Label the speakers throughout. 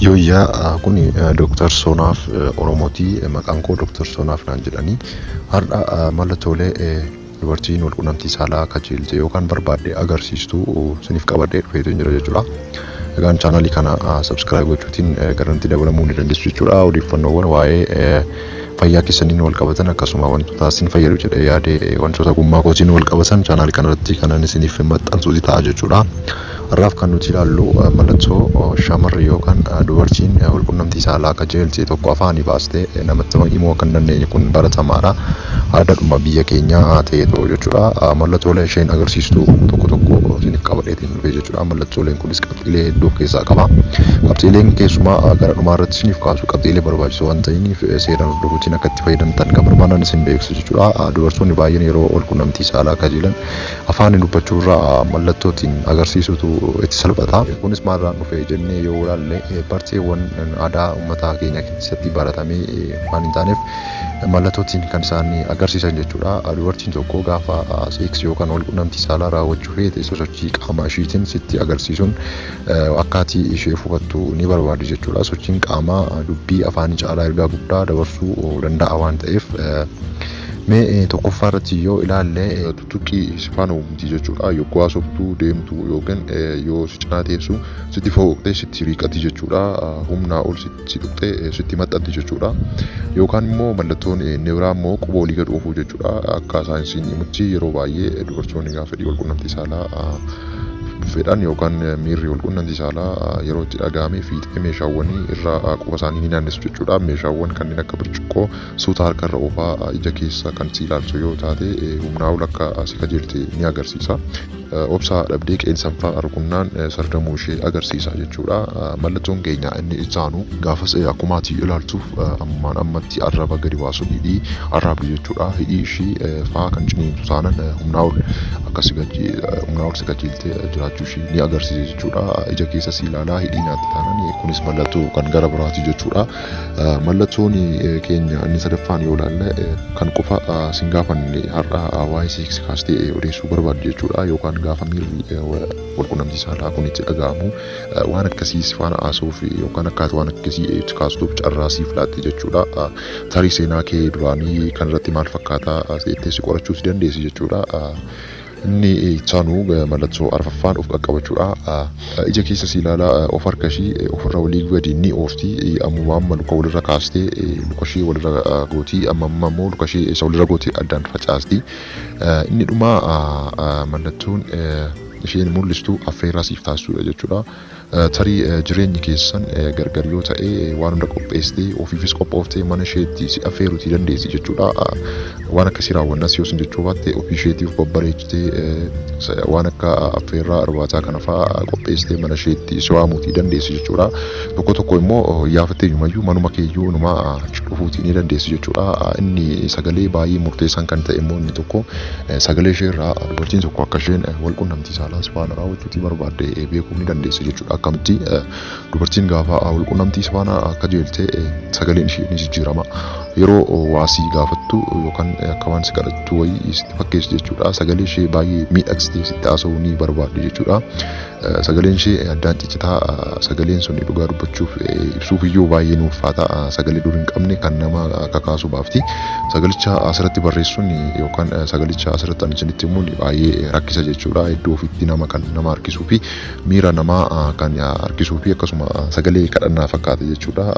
Speaker 1: Yooyyaa, kun Dooktar Soonaaf Oromooti. Maqaan koo Dooktar Soonaaf naan jedhanii. Har'a mallattoolee dubartiin walqunnamtii saalaa kajeelte yookaan barbaadde agarsiistuu isiniif qabadhee dhufeetu jira jechuudha. Egaan chaanalii kana subscribe gochuutiin garanti dabalamuu ni dandeessu jechuudha. Odeeffannoowwan waa'ee fayyaa keessaniin wal qabatan, akkasuma wantoota isin fayyadu jedhee yaade, wantoota ogummaa kootiin wal qabatan chaanalii kanarratti kanan isiniif maxxansuuti ta'a jechuudha. Har'aaf kan nuti ilaallu mallattoo shamarri yookaan dubartiin walqunnamtii saalaa kajeelte tokko afaanii baastee namatti himuu akka hin dandeenye, kun baratamaadha. Aadaadhuma biyya keenyaa ta'eetoo jechuudha. Mallattoolee isheen agarsiistu tokko tokko isiniif qabadheetiin dhufe jechuudha. Mallattooleen kunis qabxiilee hedduu of keessaa qaba. Qabxiileen keessumaa gara dhumaa irratti isiniif kaasu qabxiilee barbaachisoo waan ta'iniif, seeraan hordofuutiin akka itti fayyadamtan kan barbaadan isin beeksisu jechuudha. Dubartoonni baay'een yeroo walqunnamtii saalaa kajeelan afaaniin dubbachuu irraa mallattootiin agarsiisutu itti salphata. Kunis maalirraan dhufe jennee yoo ilaalle, barteewwan aadaa uummata keenya keessatti baratamee waan hin taaneef mallattootiin kan isaan agarsiisan jechuudha. Dubartiin tokko gaafa seeksii yookaan walqunnamtii saalaa raawwachuu feete sosochii qaama ishiitiin sitti agarsiisuun akkaatii ishee hubattu ni barbaadu jechuudha. Sochiin qaamaa dubbii afaanii caalaa ergaa guddaa dabarsuu danda'a waan ta'eef, mee tokkoffaa irratti yoo ilaalle,
Speaker 2: tuttuqqii si faana uumti jechuudha. Yogguu haasoftu, deemtu yookiin yoo si cinaa teessu sitti fooqxee sitti riiqatti jechuudha. Humnaa ol sitti tuqxee sitti maxxanti jechuudha. Yookaan immoo mallattoon inni biraa immoo quba olii gad oofuu jechuudha. Akka saayinsiin himutti yeroo baay'ee dubartoonni gaafa fedhii walqunnamtii saalaa fedhan yookaan miirri walqunnamtii saalaa yeroo itti dhaga'ame fiixee meeshaawwanii irra quba isaanii ni naannessu jechuudha. Meeshaawwan kanneen akka burcuqqoo suuta harka irra oofaa ija keessa kan si ilaalchu yoo taate, humnaa ol akka si kajeelte ni agarsiisa. Obsa dhabdee qeensaan fa'aa rukunnaan sardamuu ishee agarsiisa jechuudha. Mallattoon keenya inni ittaanu, gaafas akkuma ati ilaaltuuf ammaan ammatti arraba gadi baasu, hidhii arraabdi jechuudha. Hidhii ishii fa'aa kan ciniintu taanan humnaa ol si kajeeltee jiraachuu ishii ni agarsiisa jechuudha. Ija keessa si ilaalaa hidhii nyaatti taanan, kunis mallattoo kan gara biraati jechuudha. Mallattoon keenya inni sadaffaan yoo ilaalle, kan qofa sin gaafanne har'a waa'ee seeksii kaastee odeessuu barbaaddu jechuudha. Yookaan gaafa miirri walqunnamtii saalaa kun itti dhaga'amu waan akkasii si faana haasa'uuf yookaan akkaataa waan akkasii itti kaastuuf carraa siif laatti jechuudha. Tarii seenaa kee duraanii kan irratti maal fakkaataa jettee si qorachuu si dandeessi jechuudha. Inni ittaanu mallattoo arfaffaan of qaqqabachuudha. Ija keessa si ilaalaa of harka ishii ofirra olii gadi ni oofti. Ammuma amma luka walirra kaastee luka ishii walirra gooti. Amma amma immoo luka ishii isa walirra goote addaan facaasti. Inni dhuma mallattoon isheen mul'istu affeerraa siif taasisuudha jechuudha. Tarii jireenyi keessan gargar yoo ta'e, waan hunda qopheessitee, ofiifis qophooftee mana isheetti si affeeruutii dandeessi jechuudha. Waan akkasii raawwannas yoo sin jechuu baatte, ofii isheetiif babbareechitee waan akka affeerraa irbaataa kana fa'aa qopheessitee mana isheetti si waamuutii dandeessi jechuudha. Tokko tokko immoo yaafattee iyyumayyuu manuma keeyyuu numa dhufuutii ni dandeessi jechuudha. Inni sagalee baay'ee murteessaan kan ta'e immoo inni tokko, sagalee ishee irraa dubartiin tokko akka isheen walqunnamtii saalaa si faana raawwachuutii barbaadde beekuu ni dandeessi jechuudha. Akkamitti? Dubartiin gaafa walqunnamtii si faana akka jeelte sagaleen ishee ni jijjiirama. Yeroo waa si gaafattu yookaan akka waan si kadhattu wayii sitti fakkeessu jechuudha. Sagalee ishee baay'ee miidhagsitee sitti haasa'uu ni barbaaddi jechuudha. Sagaleen ishee addaan ciccitaa, sagaleen sun dhugaa dubbachuuf ibsuuf iyyuu baay'ee ni ulfaata. Sagalee dur hin qabne kan nama kakaasu baafti. Sagalicha asirratti barreessuun yookaan sagalicha asirratti ani isinitti himuun baay'ee rakkisa jechuudha. Iddoo ofiitti nama kan nama harkisuu fi miira namaa kan harkisuu fi akkasuma sagalee kadhannaa fakkaata jechuudha.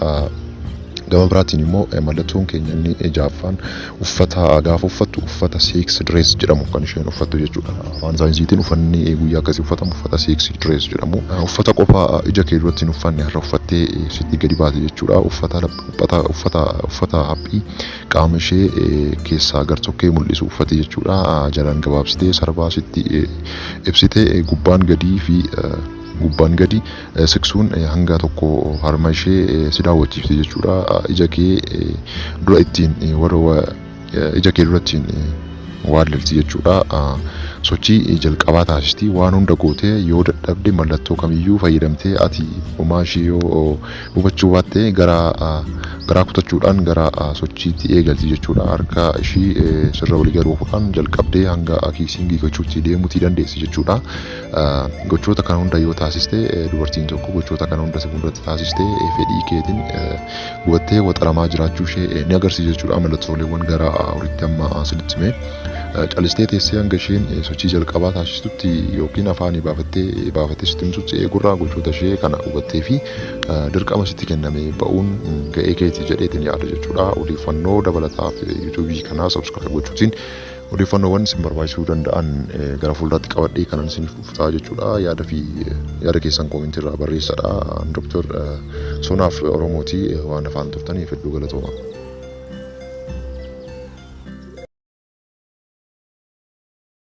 Speaker 2: Gama biraatiin immoo mallattoon keenya inni ja'affaan, uffata gaafa uffattu uffata sex dress jedhamu kan isheen uffattu jechuudha. Afaan saayinsiitiin uffanni guyyaa akkasii uffatamu uffata sex dress jedhamu. Uffata qofa ija kee duratti hin uffanne har'a uffattee sitti gadi baate jechuudha. Uffata uffata uffata haphii qaama ishee keessaa gartokkee mul'isu uffate jechuudha. Jalaan gabaabsitee sarbaa sitti ibsitee, gubbaan gadii fi gubbaan gadi siksuun hanga tokko harma ishee si daawwachiifte jechuudha. Ija kee dura ittiin warra ija kee dura ittiin waallelti jechuudha. Sochii jalqabaa taasisti. Waan hunda gootee yoo dadhabde, mallattoo kamiyyuu fayyadamtee ati homaa ishee yoo hubachuu baatte, gara garaa kutachuudhaan gara sochiitti eegalti jechuudha. Harka ishii sirra walii galuudhaan jalqabdee hanga kissing gochuutti deemuutii dandeessi jechuudha. Gochoota kana hunda yoo taasiste, dubartiin tokko gochoota kana hunda si fuulduratti taasiste, fedhii keetiin gubattee waxaramaa jiraachuu ishee ni agarsiisa jechuudha. Mallattooleewwan gara olitti amma sinitti hime. Calistee teessee hanga isheen sochii jalqabaa taasistutti yookiin afaanii baafattee baafattee sitti himtutti eegurraa, gochoota ishee kana hubattee fi dirqama sitti kenname ba'uun ga'ee keeti jedheetiin yaada jechuudha. Odeeffannoo dabalataaf yuutuubii kanaa subscribe gochuutiin odeeffannoowwan isin barbaachisuu danda'an gara fuulduraatti qabadhee kanan isiniif dhuftaa jechuudha. Yaada fi yaada keessan koomentii irraa barreessadha. Dooktar Sonaaf Oromooti. Waan afaan turtaniif hedduu galatooma.